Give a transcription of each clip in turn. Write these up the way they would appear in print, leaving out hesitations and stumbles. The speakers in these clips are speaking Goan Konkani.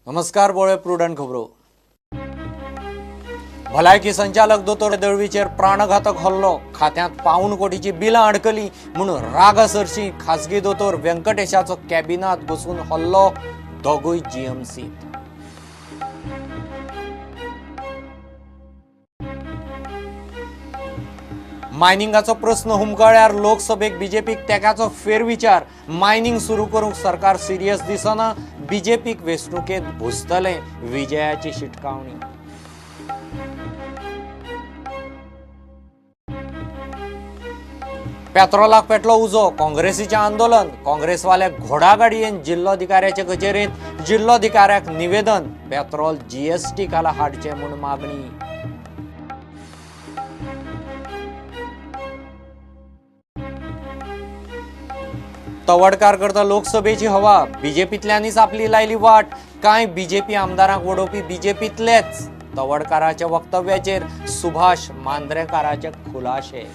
नमस्कार, बोळे प्रुडंट खबरो. भलायकी संचालक दोतोर दळवीचेर प्राणघातक हल्लो. खात्यांत 0.75 कोटीची बिलां अडकली म्हूण रागा सरशी खाजगी दोतोर व्यंकटेशाचो कॅबिनात बसून हल्लो. दोगूय जीएमसीत. मायनिंगाचो प्रस्न हुमकळ्यार लोकसभेक बीजेपीक तेकाचो फेरविचार. मायनिंग सुरू करूंक सरकार सिरियस दिसना. बीजेपीक वेंचणुकेंत भुजतलें विजयाची शिटकावणी. पेत्रोलाक पेटलो उजो. काँग्रेसीचें आंदोलन. काँग्रेसवाले घोडागाडयेन जिल्लोधिकाऱ्याचे कचेरेंत जिल्लोधिकाऱ्याक निवेदन. पेत्रोल जीएसटी खाला हाडचें म्हूण मागणी. तवडकार करता लोकसभेची हवा. बीजेपींतल्यानीच आपली लायली वाट. कांय बीजेपी आमदारांक वडोवपी बीजेपींतलेच. तवडकाराच्या वक्तव्याचेर सुभाष मांद्रेकाराचे खुलाशे.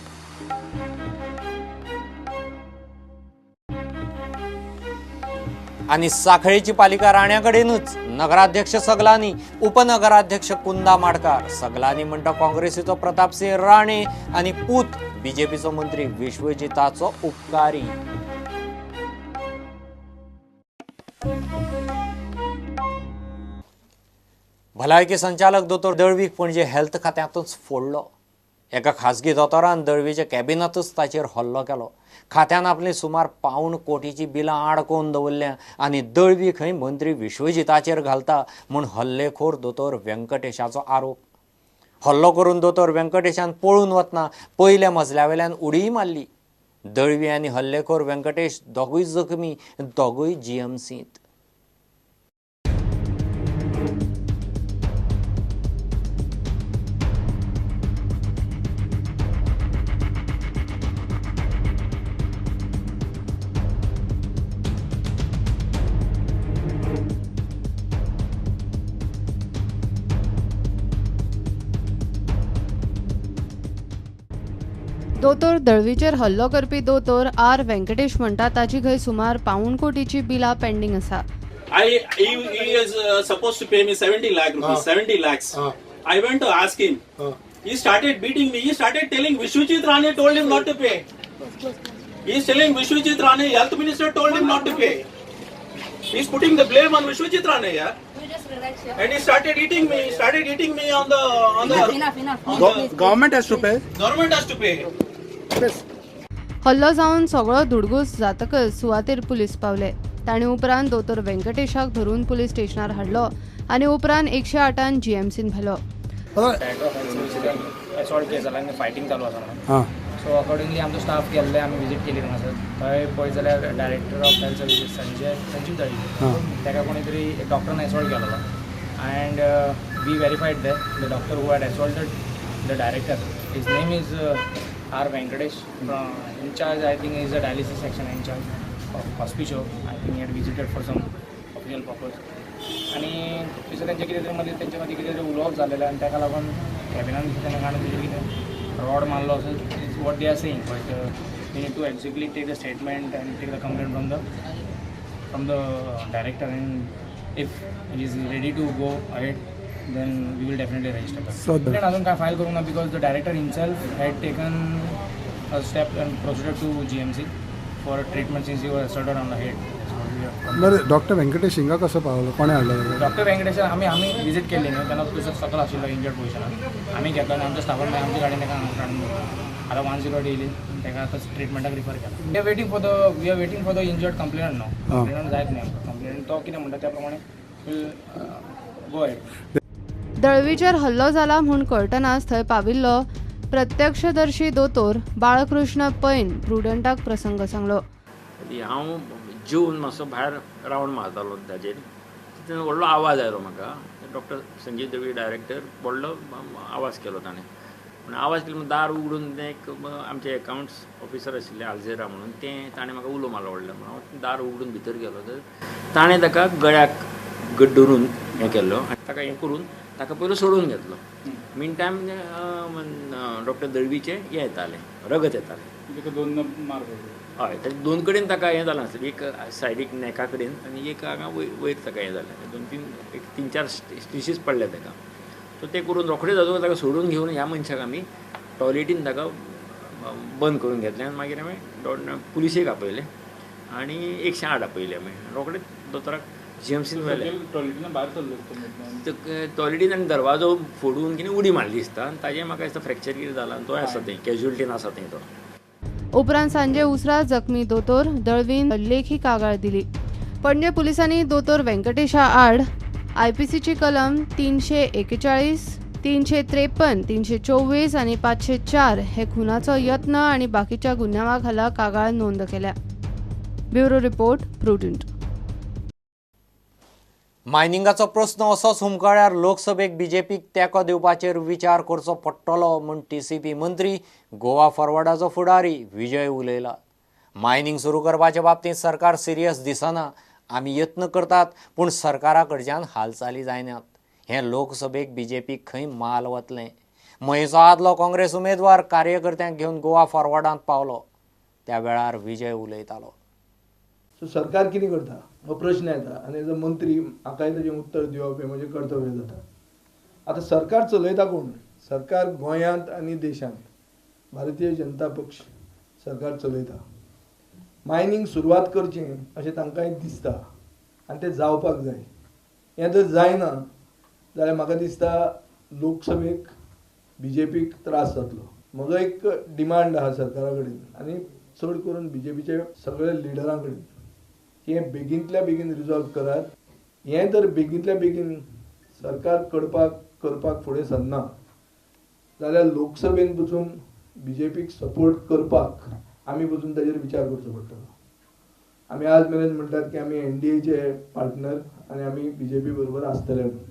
आनी साखळेची पालिका राण्याकडेनूच. नगराध्यक्ष सगलानी, उपनगराध्यक्ष कुंदा माडकार. सगलानी म्हणटा काँग्रेसीचो प्रतापसिंह राणे आनी पूत बीजेपीचो मंत्री विश्वजिताचो उपकारी. भलायकी संचालक दोतोर दळवीक पणजे हेल्थ खात्यांतूच फोडलो. एका खाजगी दोतोरान दळवीच्या कॅबिनातूच ताचेर हल्लो केलो. खात्यान आपली सुमार 0.75 कोटीची बिलां आडकोवन दवरल्या आनी दळवी खंय मंत्री विश्वजिताचेर घालता म्हूण हल्लेखोर दोतोर व्यंकटेशाचो आरोप. हल्लो करून दोतोर व्यंकटेशान पळून वतना पयल्या मजल्या वेल्यान उडीय मारली. दळवी आनी हल्लेखोर व्यंकटेश दोगूय जखमी, दोगूय जीएमसींत. दोतोर दळवीचेर हल्लो करपी दोतोर आर व्यंकटेश म्हणटा ताची खंय सुमार 0.75 कोटीची बिलां पेंडींग आसा. He is supposed to pay me 70 lakh rupees, 70 lakhs. I went to ask him. He started beating me. He started telling Vishwajit Rane told him not to pay. He is telling Vishwajit Rane, health minister told him not to pay. He is putting the blame on Vishwajit Rane, yeah. You just relax here. And he started eating me. He started eating me on the on the Enough, enough. on the Government has to pay. Government has to pay. Yes. हल्लो जावन सगळो धुडगूस जातकच सुवातेर पुलीस पावले. ताणी उपरांत दोतोर व्यंकटेशाक धरून पुलीस स्टेशनार हाडलो आनी उपरांत 108 जीएमसीन व्हेलो. डायरेक्टर ऑफ हेल्थ सर्विसीसान असॉल्ट केस जाला आनी फायटींग चालू आसा म्हणून. हां. सो अकॉर्डिंगली आमचो स्टाफ गेल्ले, आमी विजीट केली थंगासर. थंय पळयत जाल्यार director of health services Sanjeev Dalvi ताका कोणी तरी डॉक्टरान असॉल्ट केलेलो and we verified that the doctor who had assaulted the director, his name is R Venkatesh, in charge I think is a dialysis section in charge of Hospicio. I think he had visited for some official purpose. आनी थंयसर तेंचे कितें तरी मदीं तेंचे मदीं कितें तरी उलोवप जालेलें आनी ताका लागून कॅबिनान तेणें काडून तेजेर कितें रॉड मारलो असो is what they are saying. But we need to exactly take the statement and take the complaint from the director and if he is ready to go ahead then we will definitely register. So complaint अजून काय फायल करूंक ना because the director himself had taken a step and proceeded to GMC for treatment since he was assaulted on the head. बरें, डॉक्टर व्यंकटेश हिंगा कसो पावलो? कोणें हाडलो? डॉक्टर व्यंकटेश आमी आमी विजीट केल्ली न्हू तेन्ना तो सकयल आशिल्लो इंजर्ड पोजिशनान. आमी घेतलो आनी आमच्या स्टाफान मागीर आमच्या गाडयेन ताका हांगा हाडून दवरलो. आतां 108 येयली, ताका आतां ट्रिटमेंटाक रिफर केला. We are waiting for the injured complainant न्हू. कंप्लेनंट जायत न्ही आमकां. कंप्लेनंट तो कितें म्हणटा त्या प्रमाणे will go ahead. दळवीचेर हल्लो जाला म्हूण कळटनाच थंय पाविल्लो प्रत्यक्षदर्शी दोतोर बाळकृष्ण पैन प्रुडंटाक प्रसंग सांगलो. हांव जेवन मातसो भायर रावंड मारतालो ताजेर, तितून व्हडलो आवाज आयलो म्हाका. डॉक्टर संजीव दळवी डायरेक्टर, व्हडलो आवाज केलो ताणें. पूण आवाज केलो म्हणून दार उगडून तें एक आमचे एकावंट्स ऑफिसर आशिल्ले आल्झेरा म्हणून, तें ताणें म्हाका उलो मारलो व्हडलो. म्हणून हांव दार उगडून भितर गेलो तर ताणें ताका गळ्याक गट धरून हें केल्लो आनी ताका हें करून ताका पयलो सोडून घेतलो. मीन टायम डॉक्टर दळवीचें हें येतालें, रगत येतालें. दोन मार पडलो. हय, ताचे दोन कडेन ताका हें जालां आसलें, एक सायडीक नेका कडेन आनी एक हांगा वयर ताका हें जालें. दोन तीन एक तीन चार स्टिचीस पडले ताका. सो ते करून रोखडे जातकच ताका सोडून घेवन ह्या मनशाक आमी टॉयलेटीन ताका बंद करून घेतलें आनी मागीर आमी पुलिशेक आपयलें आनी 108 आपयलें आमी. रोखडेच दोतोराक जीएमसीन व्हेलें. टॉयलेटीन भायर सरलो, टॉयलेटीन आनी दरवाजो फोडून कितें उडी मारली दिसता आनी ताजें म्हाका दिसता फ्रॅक्चर कितें जालां आनी तोय आसा थंय कॅज्युअलिटीन आसा थंय तो. उपरांत सांजे उसरा जखमी दोतोर दळवीन लेखी कागाळ दिली. पणजे पुलिसांनी दोतोर व्यंकटेशा आड आयपीसीची कलम 341, 353, 324 आनी 504 हे खुनाचो यत्न आनी बाकीच्या गुन्यांवा खाला कागाळ नोंद केल्या. Bureau report, Prudent. मायनिंगाचो प्रस्न असोच हुमकळ्यार लोकसभेक बीजेपीक तेंको दिवपाचेर विचार करचो पडटलो म्हूण टीसीपी मंत्री गोवा फॉरवर्डाचो फुडारी विजय उलयला. मायनिंग सुरू करपाचे बाबतींत सरकार सिरियस दिसना. आमी यत्न करतात पूण सरकारा कडच्यान हालचाली जायनात. हें लोकसभेक बीजेपीक खंय माल वतलें. मयेचो आदलो काँग्रेस उमेदवार कार्यकर्त्यांक घेवन गोवा फॉरवर्डांत पावलो त्या वेळार विजय उलयतालो. सो सरकार कितें करता हो प्रश्न येता आनी एज अ मंत्री म्हाकाय ताजें उत्तर दिवप हें म्हजें कर्तव्य जाता. आतां सरकार चलयता कोण? सरकार गोंयांत आनी देशांत भारतीय जनता पक्ष सरकार चलयता. मायनींग सुरवात करचें अशें तांकांय दिसता आनी तें जावपाक जाय. हें जर जायना जाल्यार म्हाका दिसता लोकसभेक बीजेपीक त्रास जातलो. म्हजो एक डिमांड आसा सरकारा कडेन आनी चड करून बीजेपीच्या सगळ्या लिडरां कडेन की हें बेगींतल्या बेगीन रिजॉल्व करात. हें जर बेगींतल्या बेगीन सरकार करपाक फुडें सरना जाल्यार लोकसभेन पसून बीजेपीक सपोर्ट करपाक आमी पसून ताजेर विचार करचो पडटलो. आमी आज मेरेन म्हणटात की आमी एनडीएचे पार्टनर आनी आमी बीजेपी बरोबर आसतले म्हणून.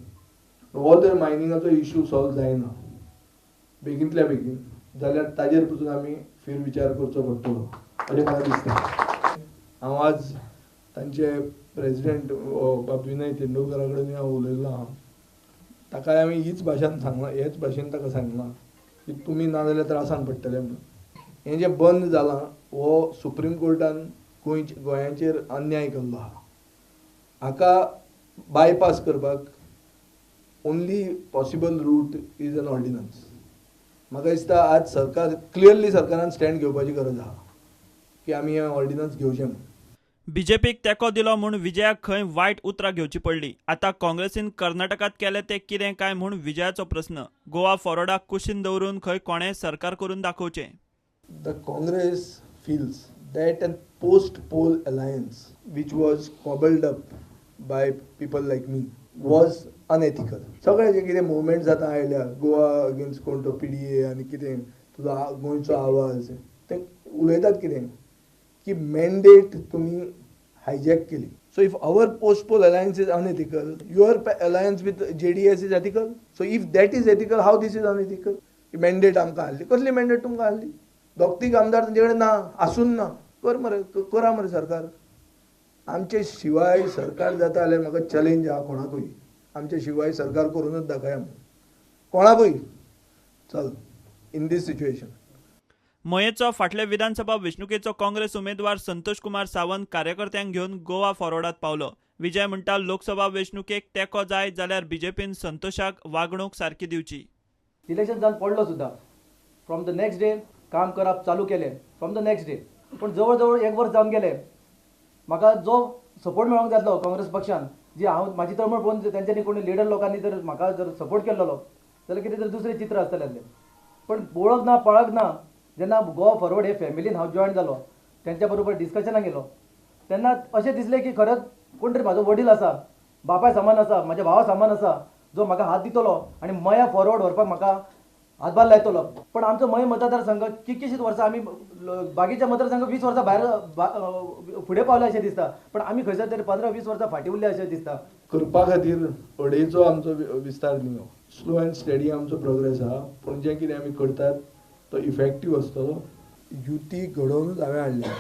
हो जर मायनिंगाचो इशू सॉल्व जायना बेगींतल्या बेगीन जाल्यार ताजेर पसून आमी फेर विचार करचो पडटलो अशें म्हाका दिसता. हांव आज तांचे प्रेजिडेंट बाब विनय तेंडुलकरा कडेन हांव उलयल्लो आहा. ताकाय आमी हीच भाशेन सांगलां, हेच भाशेन ताका सांगलां की तुमी ना जाल्यार त्रासान पडटले म्हणून. हें जें बंद जालां हो सुप्रीम कोर्टान गोंयाचेर अन्याय केल्लो आहा. हाका बायपास करपाक only possible route is an ordinance. म्हाका दिसता आज सरकार क्लियरली सरकारान स्टँड घेवपाची गरज आहा की आमी हें ऑर्डिनन्स घेवचें म्हणून. बीजेपीक तेंको दिलो म्हूण विजयाक खंय वायट उतरां घेवची पडली. आतां काँग्रेसीन कर्नाटकांत केलें तें कितें काय म्हूण विजयाचो प्रस्न. गोवा फॉरवर्डाक कुशीन दवरून खंय कोणें सरकार करून दाखोवचें. The Congress feels that an post poll alliance which was cobbled up by people like me was unethical. सगळें जें कितें मुवमेंट जाता आयल्या गोवा अगेन्स्ट कोण तो पीडीए आनी कितें तुजो गोंयचो आवाज ते उलयतात कितें की मॅन्डेट तुमी हायजॅक केली. So if our post poll alliance is unethical, your alliance with JDS is ethical. So if that is ethical, how this is unethical? Mandate आमकां हाडली, कसली मॅन्डेट तुमकां हाडली? दोग तीग आमदार तांचे कडेन ना, आसून ना. कर मरे, करा मरे सरकार. आमचे शिवाय सरकार जाता जाल्यार म्हाका चॅलेंज आहा कोणाकूय. आमचे शिवाय सरकार करूनच दाखया म्हणून कोणाकूय. चल इन these situation. मयेचो फाटले विधानसभा वेंचणुकेचो काँग्रेस उमेदवार संतोष कुमार सावंत कार्यकर्त्यांक घेवन गोवा फॉरवर्डात पावलो. विजय म्हणटा लोकसभा वेंचणुकेक तेंको जाय जाल्यार बीजेपीन संतोषाक वागणूक सारकी दिवची. इलेक्शन जावन पडलो सुद्दां फ्रॉम the next day काम करप चालू केलें फ्रॉम the next day. पूण जवळ जवळ एक वर्स जावन गेलें म्हाका जो सपोर्ट मेळोंक जातलो काँग्रेस पक्षान, जी हांव म्हाजी तळमळ पळोवन तेंच्यांनी कोणी लिडर लोकांनी जर म्हाका जर सपोर्ट केल्लो जाल्यार कितें तरी दुसरें चित्र आसतलें आसलें. पण वळख ना पळख ना जेन्ना गोवा फॉरवर्ड हे फॅमिलीन हांव जॉयन जालो, तेंच्या बरोबर डिस्कशनाक गेलो तेन्ना अशें दिसलें की खरेंच कोण तरी म्हाजो वडील आसा, बापाय समान आसा, म्हाज्या भावा समान आसा, जो म्हाका हात दितलो आनी मया फॉरवर्ड व्हरपाक म्हाका हातभार लायतलो. पण आमचो मय मतदारसंघ कितकीशींच वर्सां आमी बाकीच्या मतदारसंघ 20 वर्सां भायर फुडें पावले अशें दिसता, पण आमी खंयसर तरी 15-20 वर्सां फाटीं उरले अशें दिसता. करपा खातीर अडेचो आमचो विस्तार न्ही, स्लो अँड स्टेडी आमचो प्रोग्रेस आहा, पूण जें कितें आमी करतात तो इफेक्टीव आसतलो. युती घडोवनूच हांवें हाडल्या.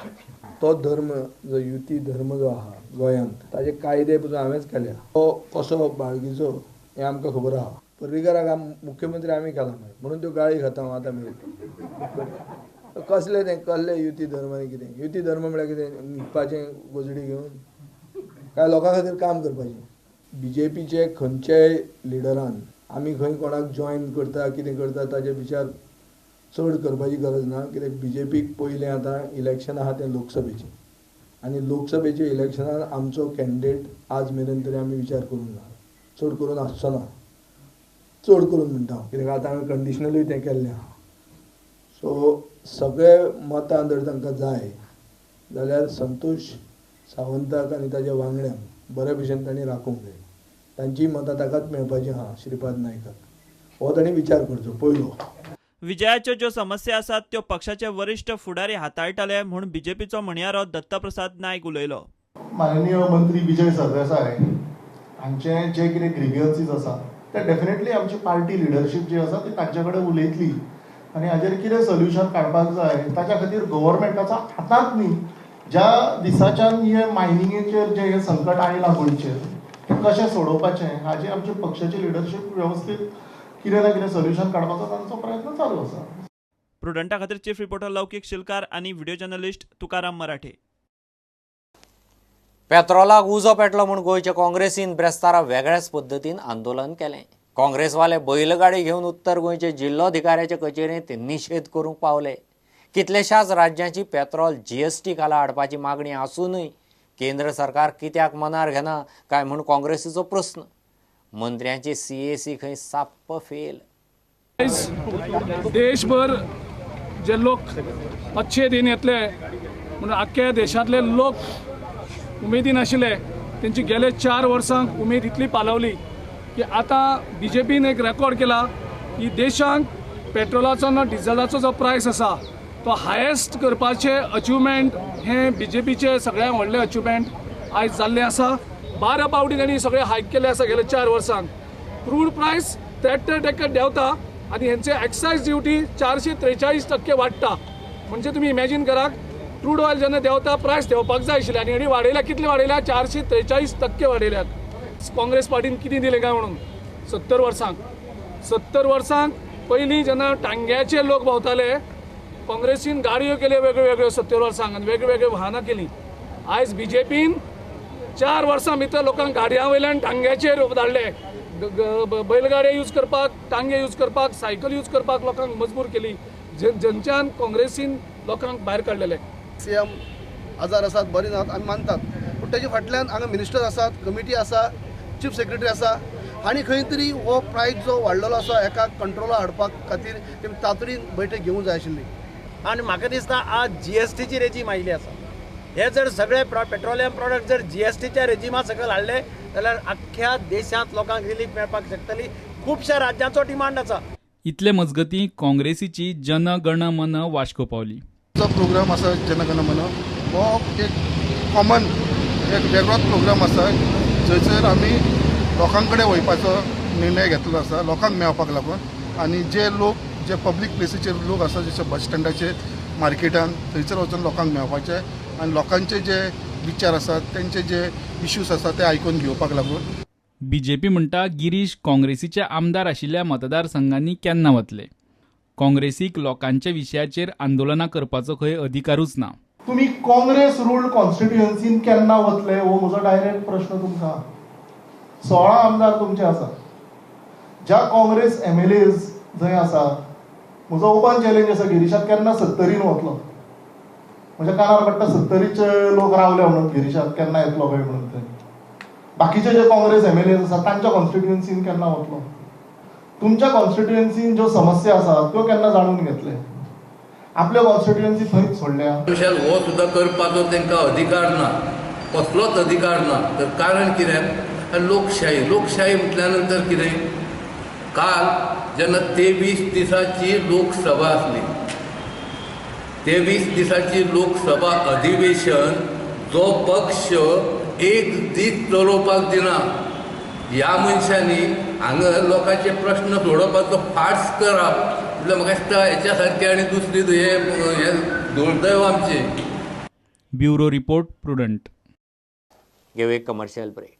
तो धर्म जो युती धर्म जो आहा गोंयांत ताजे कायदे पसून हांवेंच केल्या. तो कसो बाळगीचो हें आमकां खबर आहा. पर्रीकाराक मुख्यमंत्री आमी केला म्हणून त्यो गाळी खाता हांव आतां मेरेन. कसलें तें कसलें युती धर्म आनी कितें? युती धर्म म्हळ्यार कितें? न्हिदपाचें गोजडी घेवन काय लोकां खातीर काम करपाचें? बीजेपीचे खंयच्याय लिडरान आमी खंय कोणाक जॉयन करता कितें करता ताजे विचार चड करपाची गरज ना, कित्याक बीजेपीक पयलें आतां इलेक्शन आहा तें लोकसभेचें आनी लोकसभेच्या इलेक्शनान आमचो कॅन्डिडेट आज मेरेन तरी आमी विचार करूंक ना, चड करून आसचो ना, चड करून म्हणटा हांव, कित्याक आतां हांवें कंडिशनलूय तें केल्लें आहा. सो सगळे मतां जर तांकां जाय जाल्यार संतोष सावंताक आनी ताज्या वांगड्यांक बरे भशेन तांणी राखूंक जाय. तांची मतां ताकाच मेळपाची आहा, श्रीपाद नायकाक. हो तांणी विचार करचो पयलो. विजयाच्यो ज्यो समस्या आसात त्यो पक्षाचे वरिश्ठ फुडारी हाताळटले म्हूण बीजेपीचो म्हणयारो दत्तप्रसाद नायक उलयलो. माननीय मंत्री विजय सरदेसाय हांचे जे कितें ग्रिवियन्सीस आसा ते डेफिनेटली आमची पार्टी लिडरशीप जी आसा ती तांचे कडेन उलयतली आनी हाजेर कितें सोल्युशन काडपाक जाय ताच्या खातीर गव्हर्मेंटाचो आतांच न्ही, ज्या दिसाच्यान हे मायनिंगेचेर जें हें संकट आयलां गोंयचेर तें कशें सोडोवपाचें हाजी आमची पक्षाची लिडरशीप वेवस्थीत कितें ना कितें सोल्युशन काडपाचो तांचो प्रयत्न चालू आसा. प्रुडंटा खातीर चीफ रिपोर्टर लौकीक शिलकार आनी व्हिडिओ जर्नलिस्ट तुकाराम मराठे. पेट्रोलाक उजो पेटलो म्हूण गोंयचे काँग्रेसीन ब्रेस्तारा वेगळ्याच पद्दतीन आंदोलन केलें. काँग्रेसवाले बैलगाडी घेवन उत्तर गोंयचे जिल्लोधिकाऱ्याचे कचेरेंत निशेध करूंक पावले. कितल्याशाच राज्यांची पेट्रोल जीएसटी खाला हाडपाची मागणी आसूनय केंद्र सरकार कित्याक मनार घेना काय म्हूण काँग्रेसीचो प्रस्न. मंत्र्यांची सीएसी खंय साप्प फेल. देशभर जे लोक अच्छे दिन येतले म्हणून आख्या देशांतले लोक उमेदीन आशिल्ले, तेंची गेले 4 वर्सांक उमेद इतली पालवली की आतां बीजेपीन एक रेकॉर्ड केला की देशांत पेट्रोलाचो ना डिझलाचो जो प्रायस आसा तो हायेस्ट करपाचें अचिवमेंट हें बीजेपीचें सगळ्यांत व्हडलें अचिवमेंट आयज जाल्लें आसा. 12 पावटी तांणी सगळें हायक केलें आसा गेले 4 वर्सांक. क्रूड प्रायस 73% देंवता आनी हेंचे एक्सायज ड्युटी 443% वाडटा. म्हणजे तुमी इमॅजीन करात, क्रूड ऑयल जेन्ना देंवता प्रायस देंवपाक जाय आशिल्ले आनी हेणी वाडयल्या, कितले वाडयल्या? 443% वाडयल्यात. काँग्रेस पार्टीन कितें दिलें काय म्हणून 70 वर्सांक? 70 वर्सांक पयलीं जेन्ना टांग्याचे लोक भोंवताले, काँग्रेसीन गाडयो केल्यो वेगळ्यो वेगळ्यो 70 वर्सांक आनी वेगळी वेगळी वाहनां केलीं. आयज बीजेपीन 4 वर्सां भितर लोकांक गाडयां वयल्यान टांग्याचेर धाडले. बैलगाडयो यूज करपाक, टांगे यूज करपाक, सायकल यूज करपाक लोकांक मजबूर केली, जेंच्यान काँग्रेसीन लोकांक भायर काडलेले. सीएम आजार आसात, बरी नात आमी मानतात, पूण तेजे फाटल्यान हांगा मिनिस्टर आसात, कमिटी आसा, चीफ सेक्रेटरी आसा आनी खंय तरी हो प्रायस जो वाडलेलो आसा हेका कंट्रोला हाडपा खातीर तेमी तातडीन बैठक घेवंक जाय आशिल्ली. आनी म्हाका दिसता आज जीएसटीची रेजीम आयिल्ली आसा. हे जर सगळे पेट्रोलियम प्रोडक्ट जर जीएसटीच्या रेजिमा सकयल हाडले जाल्यार आख्ख्या देशांत लोकांक रिलीफ मेळपाक शकतली. खुबश्या राज्यांचो डिमांड आसा. इतले मजगतीं काँग्रेसीची जन गण मन वास्को पावली. जो प्रोग्राम आसा जनगण मन हो एक कॉमन एक वेगळोच प्रोग्राम आसा जंयसर आमी लोकां कडेन वयपाचो निर्णय घेतलो आसा, लोकांक मेळपाक लागून. आनी जे लोक जे पब्लीक प्लेसीचेर लोक आसा, जशे बस स्टँडाचेर, मार्केटान, थंयसर वचून लोकांक मेळपाचें आनी लोकांचे जे विचार आसात, तेंचे जे इश्यूज आसात ते आयकून घेवपाक लागून. बीजेपी म्हणटा गिरीश काँग्रेसीचे आमदार आशिल्ल्या मतदारसंघांनी केन्ना वतले? काँग्रेसीक लोकांच्या विशयाचेर आंदोलनां करपाचो खंय अधिकारूच ना. तुमी काँग्रेस रूल्ड कॉन्स्टिट्युएन्सीन केन्ना वतले हो म्हजो डायरेक्ट प्रश्न तुमकां. 16 आमदार तुमचे आसात, ज्या काँग्रेस एमएलएज जंय आसा, म्हजो ओपन चॅलेंज आसा गिरीशाक केन्ना सत्तरीन वतलो. म्हज्या कानार पडटा सत्तरीचे लोक रावले म्हणून गिरीशाक केन्ना येतलो काय म्हणून. थंय बाकीचे जे काँग्रेस एमएलएज आसा तांच्या कॉन्स्टिट्युएन्सीन केन्ना वतलो? तुमच्या कॉन्स्टिट्युएन्सीन ज्यो समस्या आसा त्यो केन्ना जाणून घेतले? आपल्यो कॉन्स्टिट्युएन्सी थंयच सोडल्या. हो सुद्दां करपाचो तांकां अधिकार ना, कसलोच अधिकार ना. तर कारण कितें? लोकशाही. लोकशाही म्हटल्या नंतर कितें, काल जेन्ना 23 दिसांची लोकसभा आसली, 23 दिसांची लोकसभा अधिवेशन जो पक्ष एक दीस चलोवपाक दिना, ह्या मनशांनी हांगा लोकांचे प्रश्न सोडोवपाचो फार्स करप म्हटल्यार म्हाका दिसता हेच्या सारकें आनी दुसरी हें दुर्दैव आमचें. Bureau report, Prudent. घेवया एक कमर्शियल ब्रेक.